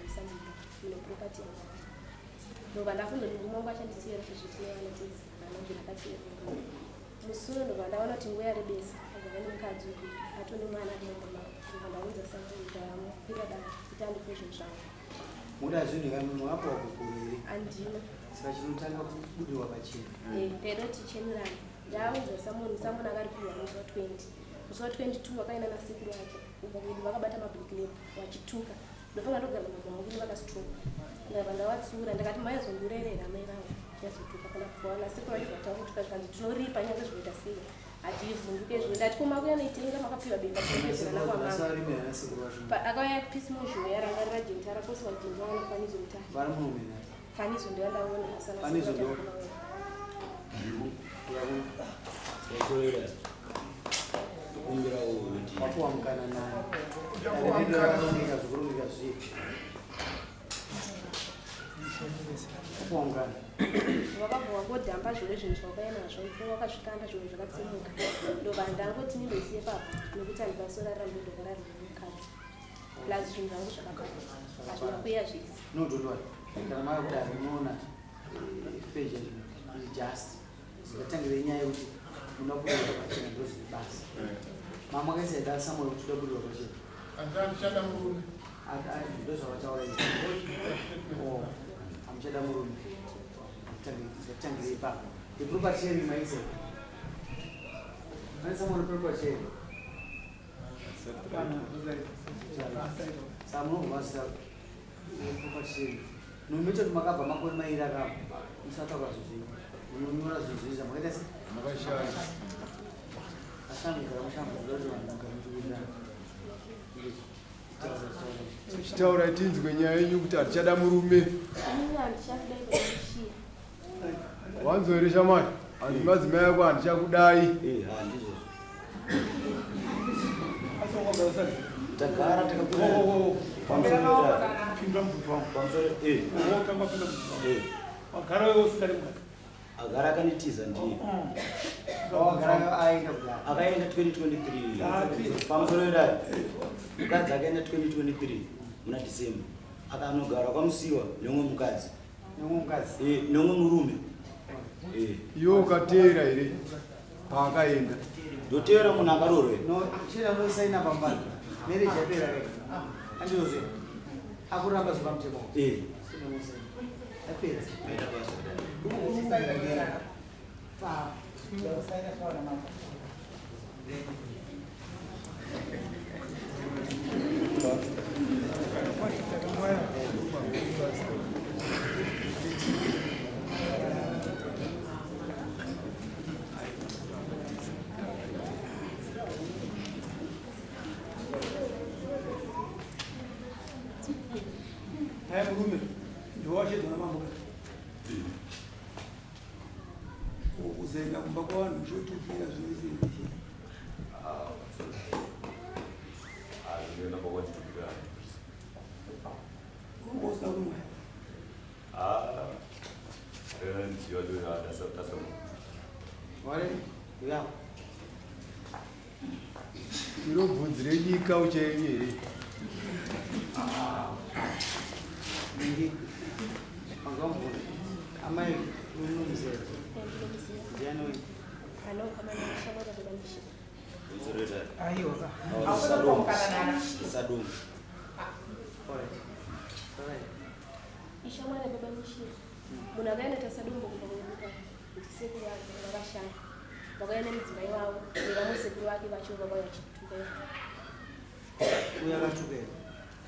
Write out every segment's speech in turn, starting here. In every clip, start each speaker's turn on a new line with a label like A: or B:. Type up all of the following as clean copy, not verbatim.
A: ndobvisa mumba mune property yangu. Ndobva ndafunga kuti murume wangu achanditeera chizviti nevana tese haana kubvira akateera murume. Musi uno ndobva ndaona kuti nguva yarebesa agara nemukadzi uyu atone mwana ari mumba mavo. Ndobva ndaunza samuni ndamukwira dare kuti andipe zvinhu zvangu.
B: Muda zvinhu kamwe wapo wakukuru here?
A: Andina.
B: Saka chinotanga kubudirwa pachena.
A: Eh, ndaida kuti tichenurane. Ndaunza samuni, samuni akaripiwa musi wa 20. Musi wa 22 vakaenda nasekuru vake kubva kwedu vakabata mablack label vachituka. Ndofunga ndogara mumba mangu vakastroke. Ndabva ndavatsiura ndakati maizondiurerera amai vangu. Yazotuka kana kuona sekuru vacho vatakutuka zvikanzi tinoripa nyangwe zvinoita sei. Hativhunduke zvino ndati ko makuya noitenga makapiwa bepa tinopedzerana kwamama. Akauya peace muzhuya rangarira jentara kose vajinja vanofanizo mutatu.
B: Vari murume nhasi.
A: Fanizo ndiyo ndaona asana.
B: Fanizo ndo. Wapuwa mukana nani? Dare zvokurongeka zviye. Wapuwa mukana.
A: Wakabva wangodhamba zvimwe zvinhu zvawakauya nazvo mvura wakazvikanda zvimwe zvakatsimuka ndobva ndangoti ndindoisiye papa nekuti handikwanisi kurarira ndodokara nemukadzi plus zvinhu zvangu zvakabva hazvina kuuya zvese.
B: No, don't worry. Kana mava kudaro unoona fair judgment is just. Ngatangire nyaya yekuti munoda kubudirwa pachena ndozvine basa. Mama makaisa da Samuel kuti toda kubudirwa pachena.
C: Handichada murume.
B: Ndozvavataura izvi. Oh, hamuchada murume. Ngatangire ipapo. The property sharing maisa. Maisa Samuel property sharing. Saka munobva property sharing. Nomecho kuti makabva makore mairi akabva musataura zvinhu zvenyu. Munonyora zvinhu zvenyu zvamakaita se?
C: Makashanda.
B: Ashangura mushangura kuti vanhu mugare muchiwirirana.
C: Chitaura tinzwe nyaya yenyu kuti hatichada murume.
A: Inini handichakudai kumushiya.
C: Wanzwa here shamwari? Hanzi madzimai ako handichakudai.
D: Eh, ha ndizvo. Tagara takakwira. Pamusoro
E: Pindura mubvunzo wangu.
D: pamusoro eh
E: Wotanga wapinda mubvunzo wangu.
D: eh
E: Wagara wewe usingadi mukadzi.
D: agara akanditiza ndiye.
B: Wagara aenda kudaro.
D: Akaenda 2023. Pamusoro yedare. Mukadzi akaenda 2023 muna December. Akanogara kwamusiwa neumwe mukadzi.
B: Neumwe mukadzi.
D: Eh, neumwe murume. Eh,
C: Iwe ukateera here paakaenda?
D: ndoteera munhu akaroorwa here?
B: No, chera musaina pambani. Marriage yapera rega. Andizvo. Akuramba zvepamutemo.
D: Eh.
B: Chera musaina. Yapera.
D: Maita basa kudai.
B: Pa.
E: Naye murume ndiwe washedzwa namambo. Uzoenda kumba kwavanhu uchotukira zvese.
F: Ndinoenda kwakwanditukira.
E: Unga usina kumwaya.
F: Rena mudziyo wacho tasamo.
B: Wale, uya.
C: Iro bvunzi renyika uchaenyu here?
B: Mingi. Wanzwa mubvunzo. Amai unomuziva.
A: Ndinomuziva.
B: Ndiani uyu?
A: Anokama neshamwari baba Misha.
D: Pamusoro yedare.
G: Aiwa.
D: Sadomu. Sadomu.
B: Alright. Alright.
A: Ishamwari baba Misha. Munhu akaenda tasadombo kubva kwedu ndisekuru vake vakashaya. Vakauya nemudzimai wavo nevamwe sekuru vake vacho vakauya vachituka.
B: Uyu akatuka here?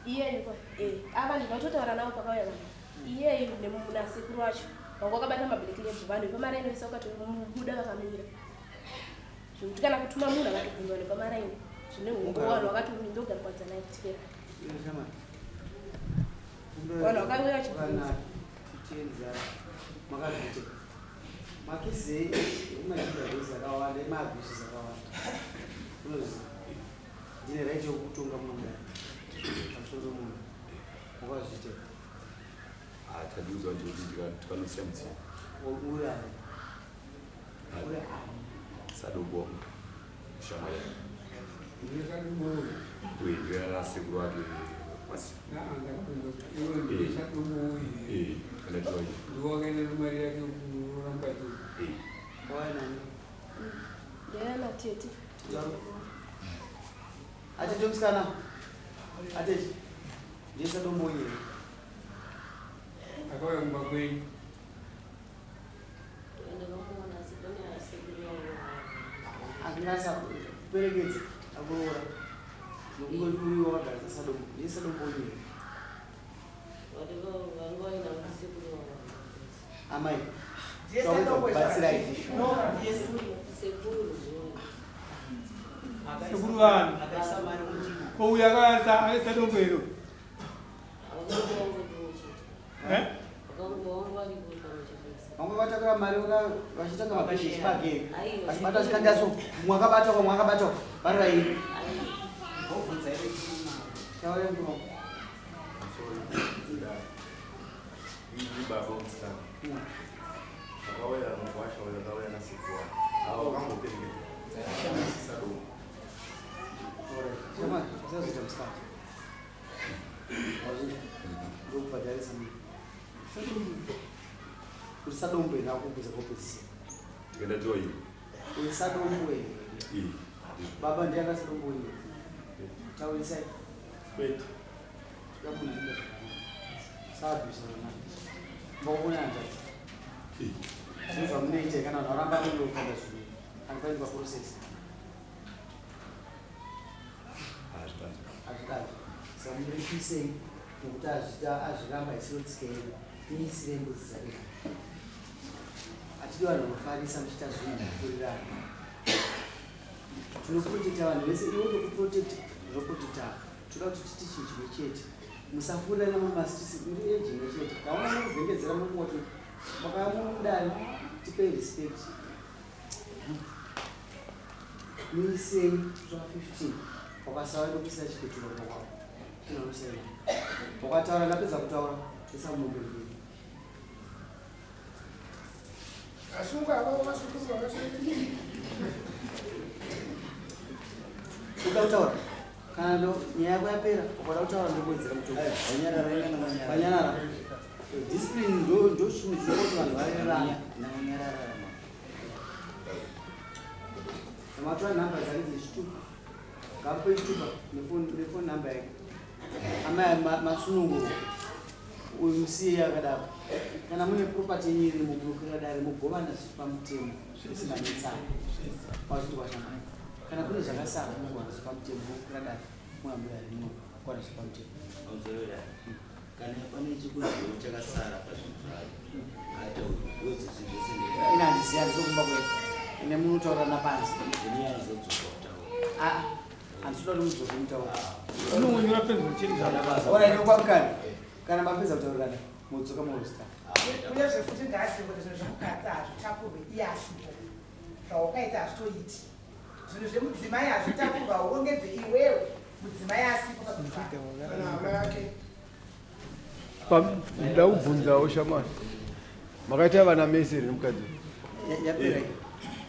A: Iyeyu kwa eh ava ndinototaura navo pakauya vanhu. Iyeyu nasekuru vacho vanga vakabata mablack label vanhu vepamaraini vese vakatobuda vakamira. Zvekuti kana kutuma munhu akatobvunza vanhu vepamaraini zvine humbo vanhu vakatondogara kwadzanai kutikera.
B: Iwe shamwari.
A: Vanhu vakauya vachibvunza.
B: Titienza makazviita. Makisi emachidhavhesi akawanda, emaabhuses akawanda. Unoziva. Ndine right yekukutonga muno mudare. Pamusoro pemunhu. Wakazviita.
F: Tadiudzwa nje kuti tikanosiya mudziyo.
B: Uri ani? Uri ani?
F: Sadombo shamwari yake. Uye ndiye nasekuru ake kwasi.
E: Sadombo uyu.
F: Eh, ndakatiwa iye.
E: Ndiwakaenda nemari yake kuroora mukadzi uyu.
F: Eh.
B: Wauya nani?
A: Ndaiya natete.
B: Atete musikana, atete, ndiye sadombo uyu here?
E: Akauya kumba kwenyu?
G: Ndakamuona, asi pane asekuru vangu.
B: Akinasa kuperekedza akuroora nokungoti uyu wakagara sasadombo, ndiye sadombo uyu here?
G: Vati vanga vaina sekuru vangu.
B: Amai, batsirai.
G: Sekuru.
E: Sekuru vanhu ko uyu akaisa dombo iro?
G: Vakange vangoripo chete.
E: Eh?
G: Vakange vangoripo pamwe chete.
B: Vamwe vatakura mari vachitanga mabhizhesi pageni.
G: Aiwa.
B: Vachibata chikandaso, mumwe akabatwa, mumwe akabatwa, vari vairi.
G: Aiwa.
B: Taura murume.
H: Ndi baba womusikana. Akauya mukwasha uyo, akauya nasekuru wake, avo vakamboperekedza sadombo.
B: Shamwari, usazoita musikana. Wazvinzwa? Ndokubhadharisa munhu. Uri sadombo here? Akubvunza kwopedzisira.
F: Ndikandatiwa iye.
B: Uri sadombo here?
F: Eh.
B: Baba, ndiye akasadombo here? Taurisai.
H: Kwete.
B: Toda munhu anoita zvakanaka. Saabvisa vana. Mbakuona hanzvadzi.
F: Eh.
B: Zvinhu zvamunoita kana vanhu varamba munokanda zvinhu. Anofanirwa process.
F: Hazvidanzwa.
B: Hazvidazvo. Saka muripisei nekuti azvita azviramba isiro tsika yedu. Miisirei mbudzi dzake. Hatidi vanhu vanofarisa muchiita zvinhu zvekufurirana. Tinoprotecta vanhu vese, iwe ndokuprotecta, ndinoprotecta. Toda kuti titi chinhu chimwe chete. Musafurirana mumastreets, muri age imwe chete. Kaona mukuvhengedzera mukoti makauya mudare, tipei respect. Muisei zuva 15 wakasava ndokuisira chipeturo kwako. Tinonosaina. Wakataura, ndapedza kutaura, toisa mombe mbiri.
I: Asungwa avo vasukuru vakasungwa.
B: Uda kutaura? Kana ndo nyaya yako yapera, ukada kutaura ndokuwedzera mutongo. Vanyarara. Discipline ndo chinhu chinoita kuti vanhu varerane. Matora nhamba dzake dzechitupa, ngamupe chitupa nefoni namba yake. Amai, masunungurwa. Uyu musiye akadaro. Kana mune property yenyu irimo, munokwira dare mugovana zviri pamutemo zvisinganetsani. Wazvinzwa shamwari? Kana kune zvakasara, mugovana zviri pamutemo, munokwira dare, muhambuya munogovana zviri pamutemo.
D: Pamusoro dai kana pane chikuzivo chakasara pazvinhu zvayo, ngaataure, because zvinhu zvese.
B: Ina handizivi, handizokumba kwedu ine munotaurana panze.
D: Ndini anozodzoka kutaura.
B: Aa, handisi kuda kuti mudzoke mutaura.
E: Unongonyora penzura chete zvako.
B: Alright, nokwamukani kana mapedza kutaurirana, modzoka morozita.
I: Uyezve futi ngaazive kuti zvinhu zvemukadzi hazvitakurwe iye asipo. Zvaukaita hazvitoiti. Zvinhu zvemudzimai hazvitakurwa, haurongedze iwewe mudzimai asipo pakutwara.
C: Kana hama yake. Nda kubvunzawo shamwari, makaita vana mese here nemukadzi?
B: Yapera.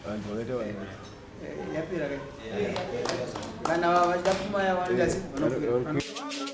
C: Vanhu vakaita vana mese.
B: Yapera kai. Kana vachida pfuma yavo vanoita sei? Vanokwira.